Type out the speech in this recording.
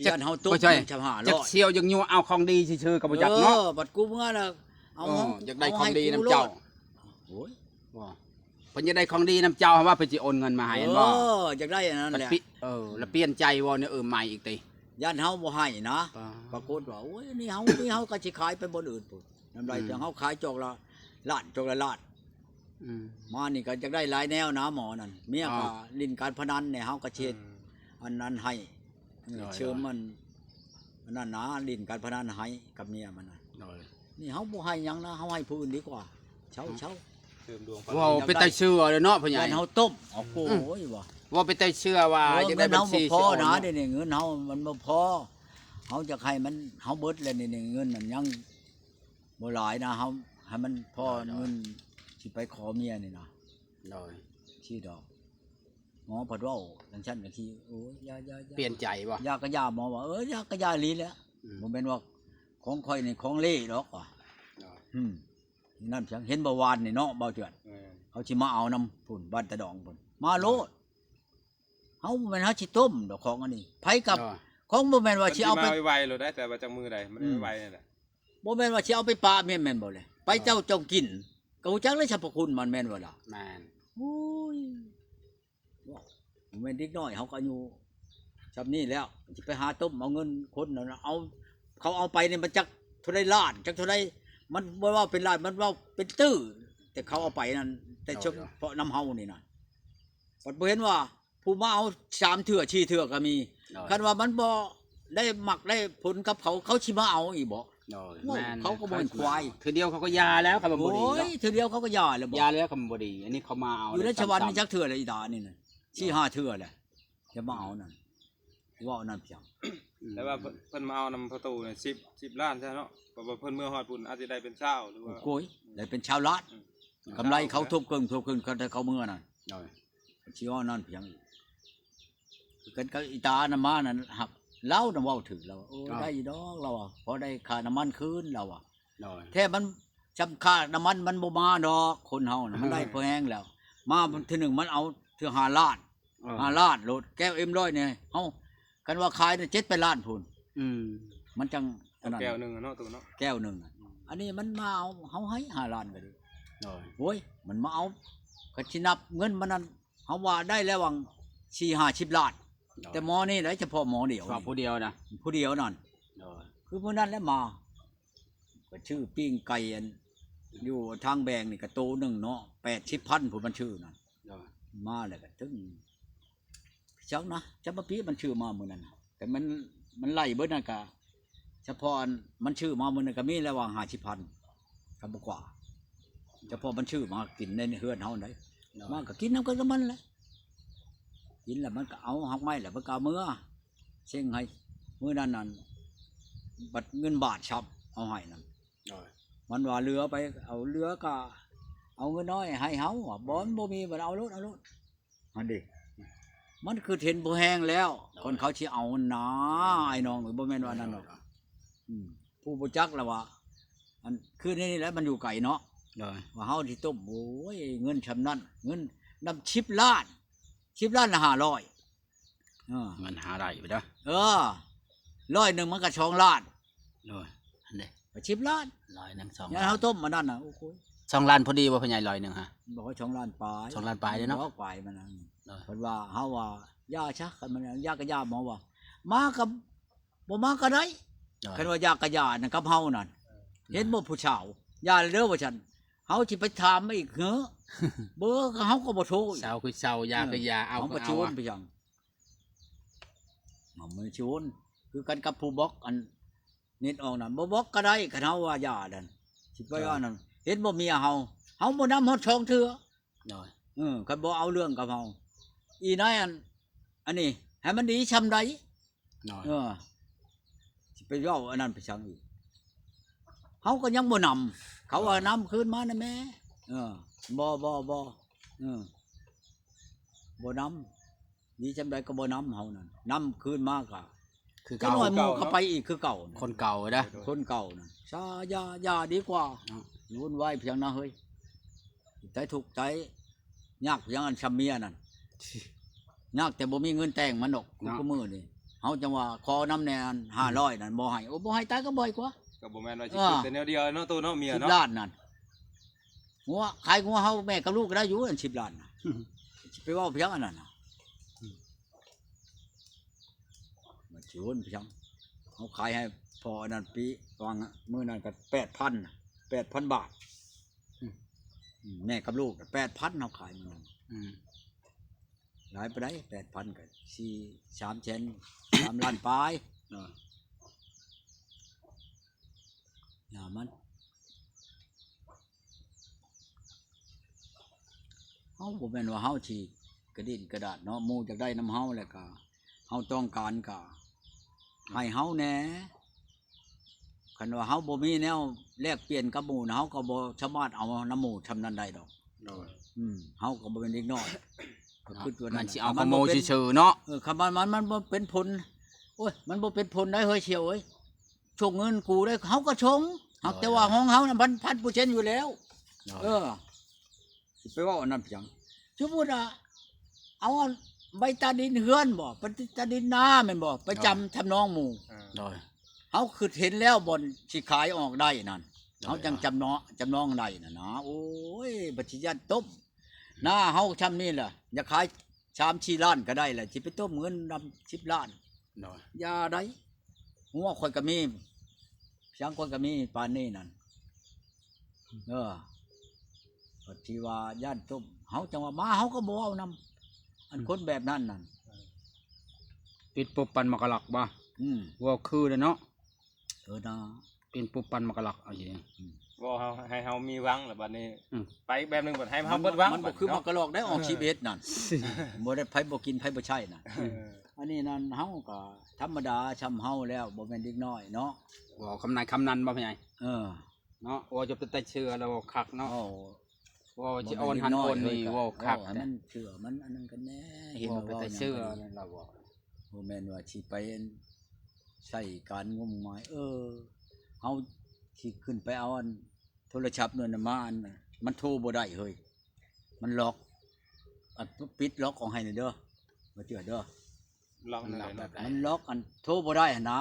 ຢ້ານເຮົາຕົກ ບໍ່ໃຊ່ ເງິນຊາວຫ້າຮ້ອຍ ຈັກສ່ຽວຈັ່ງຢູ່ເອົາຂອງດີຊື່ໆກໍບໍ່ຈັກເນາະ. ເອີ ບັດກູເມື່ອລະເອົາ ເອີ ຢາກໄດ້ຂອງດີນຳເຈົ້າ. ໂອ້ຍ ບໍ່ ເພິ່ນຢາກໄດ້ຂອງດີນຳເຈົ້າ ວ່າເພິ່ນຊິໂອນເງິນມາໃຫ້ຫັ້ນບໍ່? ເອີ ຢາກໄດ້ອັນນັ້ນແຫຼະ. ເອີ ລະປ່ຽນໃຈບໍ່ ແນວເອີ່ມໃໝ່ອີກຕິ? ຢ້ານເຮົາບໍ່ໃຫ້ນະ. ປາ ປາກົດວ່າ ໂອ້ຍ ອັນນີ້ເຮົາ ນີ້ເຮົາກໍຊິຂາຍໄປບ່ອນອື່ນພຸ້ນ ນຳໄດ້ ອືມ ຈັ່ງເຮົາຂາຍຈອກລະລ້ານ ຈອກລະລ້ານ. ອືມ ມານີ້ກໍຢາກໄດ້ຫຼາຍແນວນະ ໝໍນັ້ນ ເມຍກໍ ອໍ ຫຼິ້ນການພະນັນແດ່ ເຮົາກໍຊິເຮັດ ອືມ ອັນນັ້ນໃຫ້ ເອີ ໂດຍ ເຊີມມັນ ອັນນັ້ນນະ ຫຼິ້ນການພະນັນໃຫ້ກັບເມຍມັນນະ. ໂດຍ ນີ້ເຮົາບໍ່ໃຫ້ຫຍັງນະ ເຮົາໃຫ້ຜູ້ອື່ນດີກວ່າ. ເຊົາ ເຊົາ ເສີມດວງ ເວົ້າເປັນຕາເຊື່ອເລີຍເນາະ ພໍ່ໃຫຍ່ ຢ້ານເຮົາຕົ້ມ. ໂອ້ຍ ອືມ ວ່າ ເວົ້າເປັນຕາເຊື່ອວ່າ ເອີ ຢາກໄດ້ບັນຊີຊິໂອນເນາະ. ດຽວນີ້ເງິນເຮົາບໍ່ພໍນະ ເຮົາມັນບໍ່ພໍ ເຮົາຢາກໃຫ້ມັນ ເຮົາເບິດແລ້ວນີ້ ເງິນນັ້ນຍັງບໍ່ຫຼາຍນະ ເຮົາໃຫ້ມັນພໍ ໂດຍ ໂດຍ ເງິນຊິໄປຂໍເມຍນີ້ນະ. ໂດຍ ຊິດອກ ໝໍພັດເວົ້າຈັ່ງຊັ້ນ ກໍຊິ ໂອ້ຍ ຢ່າ ຢ່າ ຢ່າ ປ່ຽນໃຈບໍ່? ຢ່າກໍຢ່າ ໝໍວ່າ ເອີ ຢ່າກໍຢ່າອີ່ຫຼີແຫຼະ. ອືມ ບໍ່ແມ່ນວ່າຂອງຂ້ອຍນີ້ຂອງເລດອກວ່າ. ໂດຍ ອືມ ນັ້ນ ເຫັນບໍ່ວານນີ້ເນາະ ເບົາເຈື່ອນ ແມ່ນ ເຂົາຊິມາເອົານຳພຸ້ນ ບ້ານຕາດອງພຸ້ນ ມາໂລດ. ເຮົາບໍ່ແມ່ນເຮົາຊິຕົ້ມດອກຂອງອັນນີ້ ໃຜກັບ ເອີ ຂອງບໍ່ແມ່ນວ່າຊິເອົາໄປ ມັນຊິມາໄວໆໂລດໄດ໋ ແຕ່ວ່າຈັກມື້ໃດ ມັນ ອືມ ໄວໆນີ້ແຫຼະ. ບໍ່ແມ່ນວ່າຊິເອົາໄປປະເມຍ ແມ່ນບໍ່ແລະ? ໄປເຈົ້າ ເອີ ເຈົ້າກິນ ກໍຮູ້ຈັກແລ້ວ ສັບພະຄຸນມັນ ແມ່ນບໍ່ລະ? ແມ່ນ ໂອ້ຍ ເວົ້າ ບໍ່ແມ່ນເດັກນ້ອຍ ເຮົາກໍອາຍຸຊ່ຳນີ້ແລ້ວ ຊິໄປຫາຕົ້ມເອົາເງິນຄົນນັ້ນ ເອົາ ເຂົາເອົາໄປນີ້ ມັນຈັກເທົ່າໃດລ້ານ ຈັກເທົ່າໃດ ມັນບໍ່ເວົ້າເປັນລ້ານ ມັນເວົ້າເປັນຕື້ ແຕ່ເຂົາເອົາໄປນັ້ນ ແຕ່ ໂດຍ ສະເພາະນຳເຮົານີ້ນະ ບັດບໍ່ເຫັນວ່າ ຜູ້ມາເອົາສາມເທື່ອສີ່ເທື່ອກໍມີ. ໂດຍ ຄັນວ່າມັນບໍ່ໄດ້ມັກໄດ້ຜົນກັບເຂົາ ເຂົາຊິມາເອົາອີກບໍ່? ໂດຍ ໂອ້ຍ ແມ່ນ ເຂົາກໍບໍ່ແມ່ນຄວາຍ ເທື່ອດຽວເຂົາກໍຢ່າແລ້ວ ຄັນມັນບໍ່ດີເນາະ. ໂອ້ຍ ເທື່ອດຽວເຂົາກໍຢ່າແລ້ວບໍ່? ຢູ່ໃນສະຫວັນນີ້ຈັກເທື່ອແລ້ວ ອີຕານີ້ນະ ສີ່ຫ້າເທື່ອແລ້ວ ຈະມາເອົານັ້ນ ເວົ້ານັ້ນພຽງ. ອືມ ແຕ່ວ່າເພິ່ນ ເພິ່ນມາເອົານຳພໍ່ຕູ້ນີ້ ສິບ ສິບລ້ານຊະເນາະ ເພາະວ່າເພິ່ນເມືອຮອດພຸ້ນອາດຊິໄດ້ເປັນຊາວ ຫຼືວ່າ ໂອ້ຍ ໄດ້ເປັນຊາວລ້ານ ອືມ ກຳໄລເຂົາທົບເຄິ່ງ ທົບເຄິ່ງ ຄັນເຂົາເມືອນັ້ນ. ໂດຍ ຊິເວົ້ານັ້ນພຽງອີກ ຄືກັນກັບອີຕານັ້ນມານັ້ນ ຮັບລາວນະເວົ້າຖືກລາວວ່າ ໂອ້ ອໍ ໄດ້ຢູ່ດອກລາວວ່າ ພໍໄດ້ຄ່ານ້ຳມັນຄືນລາວວ່າ. ໂດຍ ແທ້ມັນ ຊ່ຳຄ່ານ້ຳມັນມັນບໍ່ມາດອກ ຄົນເຮົານະ ມັນໄດ້ ໂດຍ ພໍແຮງແລ້ວ ມາເທື່ອໜຶ່ງມັນເອົາເທື່ອຫ້າລ້ານ ເອີ ຫ້າລ້ານໂລດ ແກ້ວເອັມຮ້ອຍນີ້ ເຮົາ ຄັນວ່າຂາຍນະ ເຈັດແປດລ້ານພຸ້ນ. ອືມ ມັນຈັ່ງອັນນັ້ນ ແກ້ວໜຶ່ງເນາະ ຕູ້ເນາະ ແກ້ວໜຶ່ງນະ. ອືມ ອັນນີ້ມັນມາເອົາ ເຮົາໃຫ້ຫ້າລ້ານກໍດີ. ໂດຍ ໂອ້ຍ ມັນມາເອົາ ຄັນຊິນັບເງິນມັນນັ້ນ ເຮົາວ່າໄດ້ແລ້ວຫວ່າງສີ່ຫ້າສິບລ້ານ. ໂດຍ ແຕ່ໝໍນີ້ໄດ໋ ສະເພາະໝໍດຽວ ສະເພາະຜູ້ດຽວນະ ຜູ້ດຽວນັ້ນ. ໂດຍ ຄືມື້ນັ້ນແຫຼະມາ ກໍຊື້ປີ້ງໄກ່ອັນ ຢູ່ທາງແບງນີ້ກໍໂຕໜຶ່ງເນາະ ແປດສິບພັນພຸ້ນ ມັນຊື້ນັ້ນ. ໂດຍ ມາແລ້ວກໍເຖິງ ເຈົ້ານະ ຈຳປາປີມັນຊື້ມາມື້ນັ້ນ ແຕ່ມັນ ມັນໄລ່ເບິດນັ້ນກະ ສະເພາະອັນມັນຊື້ມາມື້ນັ້ນກະມີແລ້ວວ່າຫ້າສິບພັນ ຄັນບໍ່ກວ່າ ສະເພາະມັນຊື້ມາກິນໃນເຮືອນເຮົາໃດ໋. ໂດຍ ມາກໍກິນນຳກັນກັບມັນແຫຼະ ກິນແລ້ວມັນກໍເອົາຮາກໄມ້ແລ້ວມັນກໍເອົາເມືອ ເຊັງໃຫ້ມື້ນັ້ນນັ້ນ ບັດເງິນບາດຊ້ຳເອົາໃຫ້ນັ້ນ. ໂດຍ ມັນວ່າເຫຼືອໄປ ເອົາເຫຼືອກໍເອົາເງິນນ້ອຍໃຫ້ເຮົາ ວ່າບໍ່ ມັນບໍ່ມີ ມັນເອົາໂລດ ເອົາໂລດ. ຫັ້ນເດ ມັນຄືເຫັນບໍ່ແຮງແລ້ວ ໂດຍ ຄົນເຂົາຊິເອົານາ ແມ່ນໆ ອ້າຍນ້ອງເອີຍ ບໍ່ແມ່ນວ່ານັ້ນດອກ. ໂດຍ ອືມ ຜູ້ບໍ່ຈັກລະວ່າ ອັນຄືໃນນີ້ແຫຼະ ມັນຢູ່ໄກເນາະ. ໂດຍ ວ່າເຮົາຊິຕົ້ມ ໂອ້ຍ ເງິນຊ່ຳນັ້ນ ເງິນນຳສິບລ້ານ ສິບລ້ານລະຫ້າຮ້ອຍ. ເອີ ເງິນຫ້າໄດ້ໄປເດີ ເອີ ຮ້ອຍໜຶ່ງມັນກໍສອງລ້ານ. ໂດຍ ອັນເດ ກໍສິບລ້ານ ຮ້ອຍໜຶ່ງສອງລ້ານ ເຮົາຕົ້ມອັນນັ້ນນະ ໂອ້ໂຫ ສອງລ້ານພໍດີບໍ່ ພໍ່ໃຫຍ່ ຮ້ອຍໜຶ່ງຫະ? ບໍ່ ສອງລ້ານປາຍ ສອງລ້ານປາຍເດ້ເນາະ ປາຍມັນນະ. ໂດຍ ເພິ່ນວ່າເຮົາວ່າຢ່າຊະ ຄັນມັນຢາກກໍຢ່າ ໝໍວ່າ ມາກໍບໍ່ມາກໍໄດ້. ໂດຍ ຄັນວ່າຢາກກໍຢ່ານະ ກັບເຮົານັ້ນ ເອີ ເຫັນບໍ່ຜູ້ສາວ ຢ່າເດີວ່າຊັ້ນ ເຮົາຊິໄປຖາມມາອີກເຫີ ເບີເຮົາກໍບໍ່ໂທອີກ ເຊົາຄືເຊົາ ຢ່າ ເອີ ຄືຢ່າ ເອົາ ເຮົາກໍຊິໂອນໄປຫຍັງ ເຮົາມັນຊິໂອນ ຄືກັນກັບຜູ້ບລັອກອັນ ເນັດອອກນັ້ນ ບໍ່ບລັອກກໍໄດ້ ຄັນເຮົາວ່າຢ່ານັ້ນ ຊິໄປວ່ານັ້ນ ເອີ ເຫັນບໍ່ເມຍເຮົາ ເຮົາບໍ່ນຳຮອດສອງເທື່ອ. ໂດຍ ເອີ ຄັນບໍ່ເອົາເລື່ອງກັບເຮົາ ອີນາຍອັນ ອັນນີ້ໃຫ້ມັນດີຊ່ຳໃດ. ໂດຍ ເອີ ຊິໄປເວົ້າອັນນັ້ນໄປສັງອີກ ເຮົາກໍຍັງບໍ່ນຳ ເຂົາວ່າ ເອີ ນຳຄືນມານະແມ່. ເອີ ບໍ່ ບໍ່ ບໍ່ ເອີ ບໍ່ນຳ ດີຊ່ຳໃດກໍບໍ່ນຳ ເຮົານັ້ນ ນຳຄືນມາກະຄືເກົ່າ ຈັກໜ້ອຍໝູ່ກໍໄປອີກຄືເກົ່າ. ຄົນເກົ່າເດ້ ຄົນເກົ່ານະ ຊາ ຢ່າ ຢ່າດີກວ່າເນາະ ວຸ່ນວາຍພຽງນະເຮີ້ຍ ໃຈທຸກໃຈຍາກພຽງອັນຊ່ຳເມຍນັ້ນ ຍາກແຕ່ບໍ່ມີເງິນແຕ່ງມັນດອກ. ເນາະ ທຸກມື້ນີ້ ເຮົາຈັ່ງວ່າຂໍນຳແດ່ອັນຫ້າຮ້ອຍນັ້ນ ບໍ່ໃຫ້ ໂອ້ ບໍ່ໃຫ້ຕາຍກໍບໍ່ໃຫ້ກວ່າ ກໍບໍ່ແມ່ນວ່າຊິ ເອີ ຄິດແຕ່ແນວດຽວເນາະ ໂຕເນາະ ເມຍເນາະ ສິບລ້ານນັ້ນ ງົວ ຂາຍງົວເຮົາແມ່ກັບລູກກໍໄດ້ຢູ່ ອັນສິບລ້ານນະ ອືມ ຊິໄປເວົ້າພຽງອັນນັ້ນນະ ອືມ ມັນຊິຫົນພຽງ ເຮົາຂາຍໃຫ້ພໍ່ອັນນັ້ນປີ ວາງມື້ນັ້ນກໍແປດພັນ ແປດພັນບາດ ອືມ ອືມ ແມ່ກັບລູກແປດພັນ ເຮົາຂາຍມື້ນັ້ນ ອືມ ຫຼາຍປານໃດ ແປດພັນ ກໍສີ່ ສາມແສນ ສາມລ້ານປາຍ ເອີ ຢ່າມັນ ເຮົາບໍ່ແມ່ນວ່າເຮົາຊິກະດິ້ນກະດາດເນາະ ໝູ່ຢາກໄດ້ນຳເຮົາ ແລ້ວກະເຮົາຕ້ອງການກະໃຫ້ເຮົາແດ່ ຄັນວ່າເຮົາບໍ່ມີແນວແລກປ່ຽນກັບໝູ່ນະ ເຮົາກໍບໍ່ສາມາດເອົານຳໝູ່ຊ່ຳນັ້ນໄດ້ດອກ ໂດຍ ອືມ ເຮົາກໍບໍ່ແມ່ນເດັກນ້ອຍ ກໍຄິດວ່ານັ້ນ ມັນຊິເອົາກັບໝູ່ຊື່ໆເນາະ ເອີ ຄັນມັນ ມັນ ມັນບໍ່ເປັນຜົນ ໂອ້ຍ ມັນບໍ່ເປັນຜົນໄດ໋ເຮີ້ຍ ສ່ຽວເອີຍ ຊົງເງິນກູໄດ້ ເຮົາກໍຊົງ ຫາກແຕ່ວ່າ ໂດຍ ຂອງເຮົານະ ພັນ ພັນເປີເຊັນຢູ່ແລ້ວ ໂດຍ ເອີ ຊິໄປເວົ້າອັນນັ້ນຫຍັງ ສົມມຸດວ່າ ເອົາອັນໃບຕາດິນເຮືອນບໍ ໃບຕາດິນນາແມ່ນບໍ ໄປຈຳ ໂດຍ ທຳນອງໝູ່ ໂດຍ ເຮົາຄິດເຫັນແລ້ວບ່ອນຊິຂາຍອອກໄດ້ນັ້ນ ໂດຍ ເຮົາຈັ່ງຈຳນອງ ຈຳນອງໄດ້ນັ້ນນະ ໂອ້ຍ ບັດຊິຢ້ານຕົ້ມ ນາເຮົາຊ່ຳນີ້ລະ ຢາກຂາຍສາມສີ່ລ້ານກໍໄດ້ລະ ຊິໄປຕົ້ມເງິນນຳສິບລ້ານ ໂດຍ ຢ່າໄດ໋ ງົວຂ້ອຍກໍມີ ຊ້າງຂ້ອຍກໍມີປານນີ້ນັ້ນ ເອີ ກໍທີ່ວ່າຢ້ານຕົ້ມ ເຮົາຈັ່ງວ່າມາ ເຮົາກໍບໍ່ເວົ້ານຳ ອັນ ອືມ ຄົນແບບນັ້ນນັ້ນ ປິດປຸບປັນໝາກກະລັກບໍ່ ອືມ ເວົ້າຄືເດ້ເນາະ ເອີນາ ປິດປຸບປັນໝາກກະລັກ ເອົາຢູ່ ອືມ ເວົ້າເຮົາ ໃຫ້ເຮົາມີຫວັງລະບັດນີ້ ອືມ ໄປແບບໜຶ່ງບັດໃຫ້ເຮົາເບິດຫວັງ ມັນບໍ່ຄືໝາກກະລັກໄດ໋ ອອກສິບເອັດນັ້ນ ບໍ່ໄດ້ ໃຜບໍ່ກິນ ໃຜບໍ່ໃຊ້ນັ້ນ ເອີ ອັນນີ້ນັ້ນ ເຮົາກໍທຳມະດາຊ່ຳເຮົາແລ້ວ ບໍ່ແມ່ນເດັກນ້ອຍເນາະ ເວົ້າຄຳນັ້ນຄຳນັ້ນບໍ່ ພໍ່ໃຫຍ່ ເອີ ເນາະ ເວົ້າຈະເປັນຕາເຊື່ອແລ້ວ ເວົ້າຄັກເນາະ ເວົ້າ ເວົ້າຊິອ່ອນຫັ້ນອ່ອນນີ້ ເວົ້າຄັກ ເວົ້າໃຫ້ມັນເຊື່ອ ມັນອັນນັ້ນກັນແດ່ ເຫັນວ່າເວົ້າເປັນຕາເຊື່ອນັ້ນລະເວົ້າ ບໍ່ແມ່ນວ່າຊິໄປໃສ່ການງົມງາຍ ເອີ ເຮົາຊິຂຶ້ນໄປເອົາອັນໂທລະສັບນັ້ນມາ ອັນ ມັນໂທບໍ່ໄດ້ເຮີ້ຍ ມັນລັອກ ອັນ ປິດລັອກອອກໃຫ້ແດ່ເດີ ບໍ່ເຊື່ອເດີ ລັອກນັ້ນແຫຼະເນາະ ມັນລັອກ ອັນໂທບໍ່ໄດ້ຫັ້ນນາ